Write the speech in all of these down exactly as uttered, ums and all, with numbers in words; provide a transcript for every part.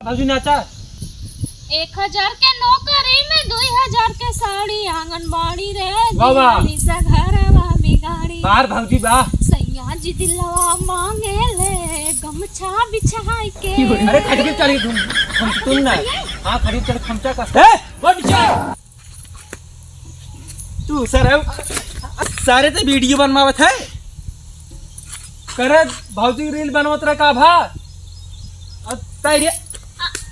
भौजी नाचा। एक हजार के नौकरी में दुई हजार के साड़ी, आंगनबाड़ी रे, वाह, वाह। दिवाली से घरवा बिगाड़ी। बाहर भौजी बा। सैया जी दिलवा मांगे ले गमछा बिछाई के। अरे खटके चली तुम, हम तुम ना। हाँ, खटके चल खमचा का। ए, बैठ जा। तू सर, सारे ते वीडियो बनवावत है। करे भौजी रील बनवत रहे का भा? अब तैरे, अ-,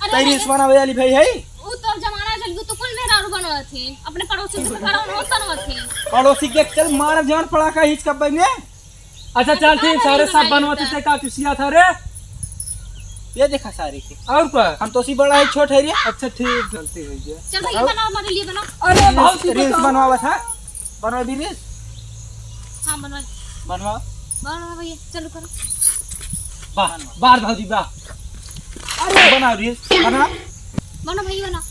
अरे तैरे भैया। इस बनावे वाली भाई है। उ तो जमाना चल गयो, तो कुल मेहरारू बनवत थी, अपने पड़ोसी से मेहरारू बनवत थी। पड़ोसी के चल मार जान पड़ा का हिच कब्बे में। अच्छा, चल ठीक, सारे सब बनवत थे, का किसिया था रे? ये देखा सारे के। और का? हम तो सी बड़ा है, छोट है रे। अच्छा, ठीक, गलती हो गया। चल भाई, और? बनाओ, हमारे लिए बनाओ। अरे, भौजी रील्स बनावा था। बनवा भी रील्स? हाँ, बनवा। बनवा। बनवा भैया, चलो करो। वाह, वाह भौजी, वाह। अरे, बनाओ रील्स, बनाओ। बना भाई, बना।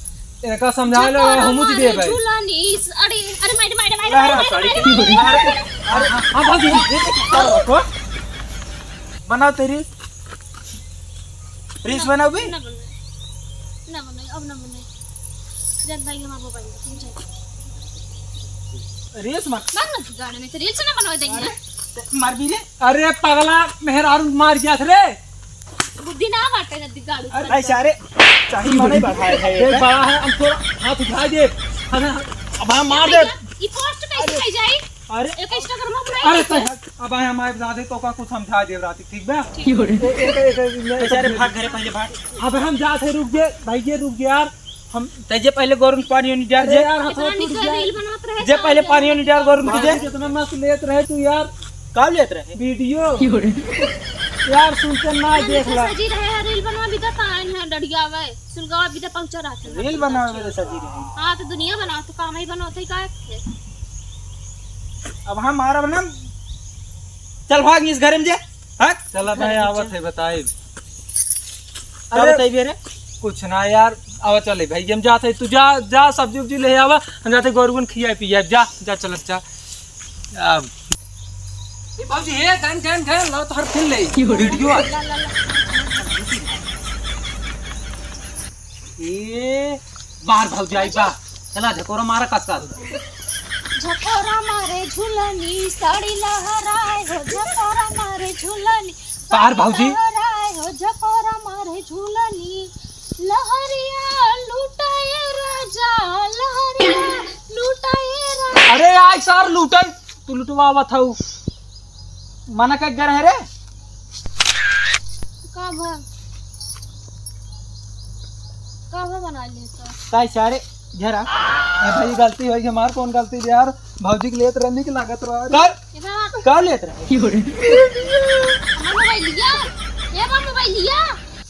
एका समझा लो, झकोरा हम मुझे दे मारे भाई। झूलनी, अरे, अरे, मारे, मारे, मारे, अरे, मारे, अरे, मारे, अरे, मारे। अरे, हाँ, हाँ, भाभी, ये क्या कर रहा हो? बनाओ तेरी। रील्स बनाओ भी? ना बनाए। ना बनाए, अब ना बनाए। जब भाई हमारा मोबाइल में, तुम जाओ। रील्स मत। मार ना गाड़ी में, तो रील्स ना बनवा देंगे। अरे, मार भी रे। अरे, पगला, मेहरारू मार गया था रे। बुद्धि ना बाटे जल्दी गाड़ू अरे, भाई सारे, चाही मने बढ़ाए है देख, ये। बड़ा है, हम थोड़ा हाथ उठा दे। हाँ, अब हम मार दे। ई पोस्ट कैसे अरे। कह जाई? अरे। एक Instagram में अरे, तो हट, अब आए हमारे बता दे, तो का कुछ समझा दे रात, ठीक बा? ठीक। ए, ए, ए, ए, ए, बेचारे भाग घरे पहले भाग। अब हम जात है, रुक जे, भाई ये रुक जे यार। हम तै जे पहले गौरन पानी ओनी डार अरे जे। यार, हथवा इतना टूट निकल गया। रील बनावत रहे जे तो पहले क्या पानी ओनी डार गौरन की जे। भाई, कितना मस्त लेत रहे तू यार। का लेत रहे? वीडियो। क्यों रे? यार, सुनते ना इतना देख निकल ला। सजी रहे हैं, रील बनवा भी तो तान है, डढ़िया आवे, सुलगावा भी तो पहुंचा रहते हैं। रील बनावे में तो सजी रहे। हाँ, तो दुनिया बनाओ, तो काम ही बनाओ, तो ही का है? अब हम मारा बना। चल भाग इस घर में जे। हाँ? चला भाई, आवत है, बताए। का अरे, बताइबे रे? कुछ ना यार, आवा चले भाई, हम जात है, तू जा, जा सब्जी उब्जी ले आवा, हम जाते गोरुवन खियाए पियाए, जा, जा चलत जा। अब ए भौजी, हे, गन, गन, गन, लो तोहर फिर ले। की हो रे? वीडियो आ। ए, बाहर भौजी आई बा। चला, झकोरा मारा कस कस। झकोरा मारे झुलनी, साड़ी लहराए हो, झकोरा मारे झुलनी, बाहर भौजी। लहराए हो, झकोरा मारे झुलनी, लहरिया लूटाए राजा, लहरिया लूटाए राजा। अरे, आज सार लूटन, तू लुटवावत हऊ। मना के घर है रे? का भा? का भा बना ले तो? काहे सारे? जरा। ए भाई, गलती होई, हमार कौन गलती बे यार? भौजी के लेत रहनी के लागत रहा। का? ए बाबा। का लेत रहे? हमार मोबाइल लिया? ए बा मोबाइल लिया?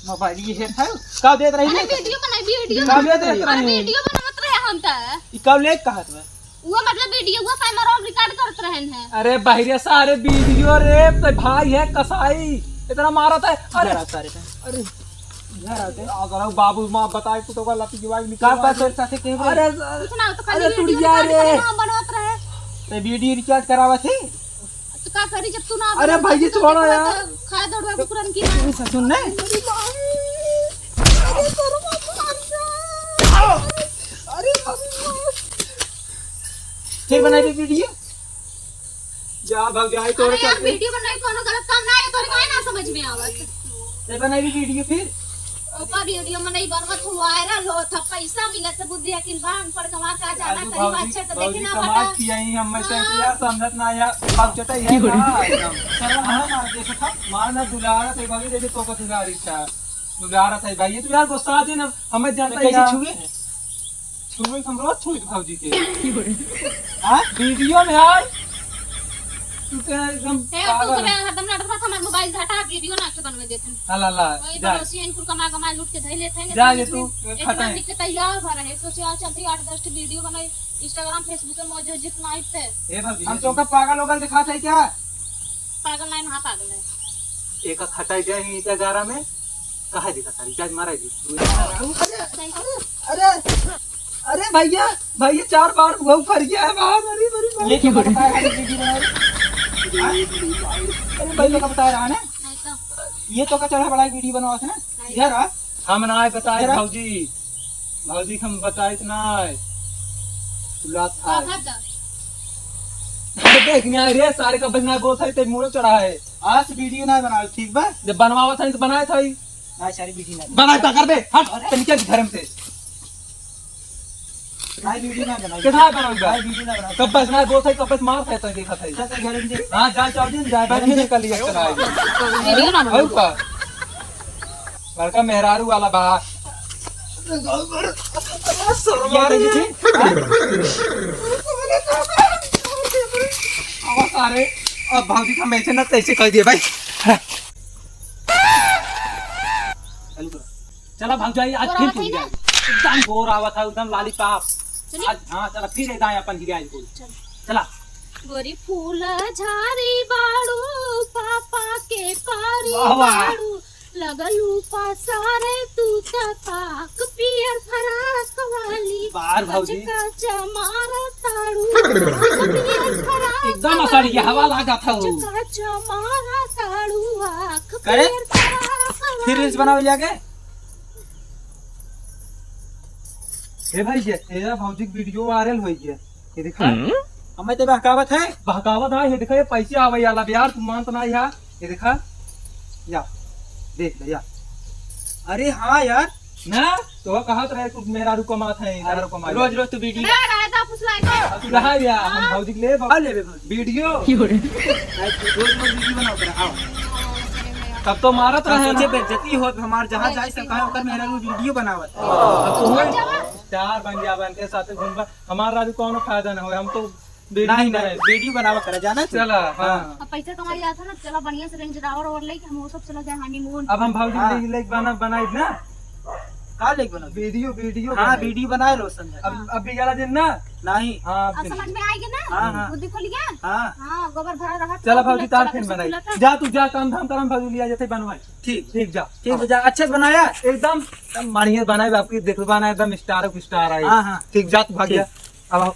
मोबाइल ये है, है? का देत रही अरे ले? वीडियो बनाई, वीडियो। का देत रही? अरे वीडियो बनावत रहे हम त। ई का लेत कहत बा? वो मतलब वीडियो, वो कैमरा ऑन रिकॉर्ड करत रहन है। अरे बहिरे सारे वीडियो रे, तो भाई है कसाई, इतना मारत है। अरे, जरा सारे पे। अरे, घर आते हैं। अगर बाबू माँ बताए तो, तो का लती जवाई निकाल का तेरे साथे के अरे, कुछ ना हो तो खाली अरे, वीडियो टूट गया रिकॉर्ड रे। करे, हम बनवत रहे। ते वीडियो रिकॉर्ड करावा थे? तो का करी जब तू ना अरे बनवत भाई, ये तो छोड़ो देखो यार। तो खाए दौड़वा कुकुरन की माँ। सुन, सुन ने। अरे, अरे, अरे, अरे, अरे, फिर बनाई वीडियो। जा भाग जाए तोरे अरे यार, चलते। वीडियो बनाई कोनो गलत काम ना है, तोरे काहे ना समझ में आवत? ते बनाई वीडियो फिर। ओका वीडियो में नहीं बनवत हुआ, वायरल होत ह, पैसा मिलत है, बुद्धि अकिल बा, अनपढ़ गंवार का जाना राजू कहीं भौजी, अच्छा तो भौजी देखे ना कमाल बता। किया ही, हम मैं तो हाँ। यार समझत ना यार, बाप चटा ये की हो रही? ना एकदम। सरवा मार मार देखा था, मार ना दुलारा थे भाभी, देखे तो का दुलारी था, दुलारा था भाई, ये तो यार गुस्सा आ जाए ना, हमें जानता तो कैसे यार। छुए? छुए हम रोज छुए भौजी के। हाँ, वीडियो में यार। तू तो एकदम हे, तू पागल तो है। हरदम लड़त रहत, हमार मोबाइल घटा, वीडियो ना के बनवे देत हन। ला, ला, ला, वही जा। पड़ोसी इनकुल कमा, कमा लूट के धई लेत हैं, जा, इतना ये तू इतना खटा है। लिख के तैयार भर रहे। सोचे, आज चलती आठ दस ठो वीडियो बनाई, Instagram, Facebook में मौजूद जितना आई थे। ए भौजी, हम तोका पागल ओगल दिखात है क्या? पागल नहीं, महापागल है। एक खटाई जाए ईंटा गारा में, कहा दिखा सारी, जाज मारा जी। अरे, अरे, अरे, अरे भैया, भैया चार बार वो कर गया है बाहर, अरे, अरे, अरे। ये क्या बताया है वीडियो बना रहे? हाँ? अरे भाई, तो का बताया रहा ना? नहीं तो। ये तो का चढ़ा बड़ा वीडियो बनवा था ना? नहीं। इधर आ। हम नाहीं बताई जरा। भौजी, भौजी हम बताई तो नाहीं। तू लात खा। का बात है? अरे देख, नाहीं रे, सारे का बजना बोलत है, ते मूड़े चढ़ा है। आज से वीडियो नाहीं बनाओ, ठीक बा? जब बनवावत है तो बनाए था ही। नाहीं, सारी वीडियो नाहीं बनाए। तो कर बे, हट, अरे। तनिक के घर में से। नाहीं, वीडियो नाहीं बनाओ। कितना बनाओ बा? नाहीं, वीडियो नाहीं बनाओ। कब बस नाहीं बोलत है, कब बस मार खाए तो देखत है। चल, चल, घर में से। हाँ, जा, चाउर दिन, जा, बैठ के कर लिया चला। वीडियो ना बनाओ। और का? बड़का मेहरारू वाला बा। शर्मा रही थी। अब सारे, अब भौजी का मैच ना तैसे कर दिए भाई। चला भौजाई, आज और फिर आवत है ना? एकदम गोर आवत है, एकदम लॉलीपॉप। चलिए। आज, हाँ, चला फिर एक दाएं अपन गिराई को। चल। चला। गोरी फूल झारी बाड़ू, पापा के पारी वाह, वाह। बाड़ू, लगलू पसारे तू त पाक पियर फराक वाली। बाहर भौजी। कच कच मारा ताड़ू, पाक पियर फराक एकदम असर ये वाली। हवा लागत हौ। कच कच मारा ताड़ू, आँख करे? पियर फराक फिर रील्स वाली। बनावे लिया के? ए भाई, ये तेरा भौजी के वीडियो वायरल होइ गया। ये दिखा। हम्म? हमें तो बहकावत है। बहकावत है, ये दिखा, ये पैसे आवे वाला बे यार, तू मानत ना यार। ये दिखा, या, देख ले, या। अरे हाँ यार। ना, तो कहत रहे, कुछ मेहरारू कमात है, मेहरारू कमात है। रोज रोज तू वीडियो। अरे, अरे, तो फुसलाई को। अब तू रहा या, हम हाँ। भौजी के लिए अब लेबे भौजी। वीडियो। क्यों रे? भाई, तू रोज रोज वीडियो बनाओ कर, आओ। तब तो मारत अब रहे सोचे ना। बेइज्जती होत हमार, जहाँ जाए सब कहे ओकर मेहरारू वीडियो बनावत। अब तू हो, स्टार बन गया, बन के साथ घूमबा। हमार राजू कौनो फायदा ना होए, हम तो वीडियो नहीं, बनाए। नहीं, वीडियो बनावा करा, जाना तू? चला, हाँ। हाँ। अब पैसा कमाई जाता ना, चला बढ़िया से Range Rover और लेके हम वो सब चला जाए honeymoon। अब हम भौजी हाँ। ले, लेके बना, बनाई ना। का लेके बना? वीडियो, वीडियो हाँ, बनाई। वीडियो बनाए लो संजय। अब, अब बिगड़ा दिन ना? नहीं। हाँ, अब अब समझ में आएगी ना? हाँ, हाँ। बुद्धि खुल गया? हाँ। हाँ, गोबर भरा रहा चला तो भौजी, तार चला फिर कुछ बनाई। खुला था। जा तू, जा काम धाम करम, भौजी लिया जाते बनवाई। ठीक। ठीक, जा। ठीक, जा, अच्छे से बनाया? एकदम, एकदम बढ़िया बनाए, आपकी देखबा ना, एकदम स्टार, स्टार आई। हाँ, हाँ। ठीक, जा तू भाग ठीक। जा। अब